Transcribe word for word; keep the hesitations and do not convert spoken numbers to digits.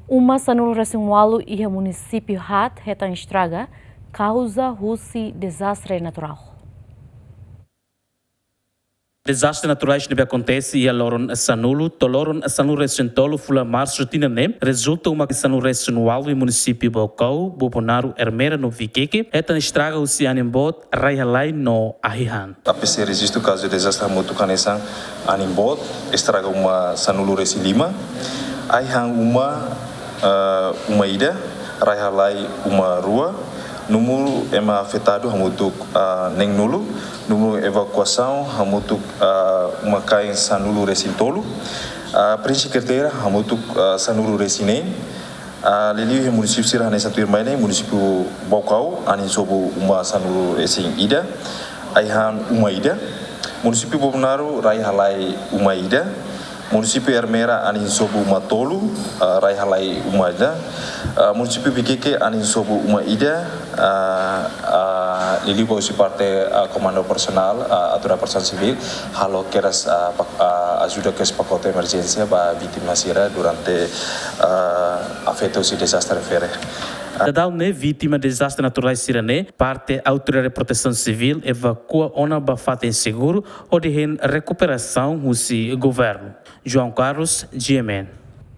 Uma sanulu resin ualu iha munisípiu haat hetan estraga, kauza husi dezastre naturál. Dezastre naturais ne'ebé akontese iha loron sanulu to'o loron sanulu resin tolu fulan marsu tinan ne'e, rezulta uma sanulu resin ualu iha munisípiu Baucau, Bobonaro, Ermera no Viqueque hetan estraga husi anin boot, rai-halai no ahi-han. A P C rejistu kazu dezastre hamutuk hanesan: anin boot estraga uma sanulu resin lima, ahi-han uma, ah, uma ida, rai-halai uma rua, númeru ema afetadu hamutuk, ah, neenulu, númeru evakuasaun hamutuk, ah, uma-kain sanulu resin tolu, ah, preenxe karteira hamutuk, ah, sanulu resin neen, ah, liuliu iha munisípiu sira hanesan tuirmai ne'e, munisípiu Baucau, anin sobu uma sanulu resin ida, ahi-han uma ida, munisípiu Bobonaro, rai-halai uma ida, munisípiu Ermera, anin sobu uma tolu, ah, rai-halai uma ida, ah, munisípiu Viqueque, anin sobu uma ida, ah, ah, liuliu ba husi parte, ah, Komandu Operasionál, ah, Autoridade Protesaun Sivíl, halo kedas, ah, pak-, ah, ajuda kedas pakote emerjénsia ba vítima sira durante, ah, afeta husi dezastre refere. Dadaun ne'e vítima dezastre naturais sira-ne'e, parte Autoridade Protesaun Sivíl evakua ona ba fatin seguru hodi hein rekuperasaun husi governu. João Carlos, G M N.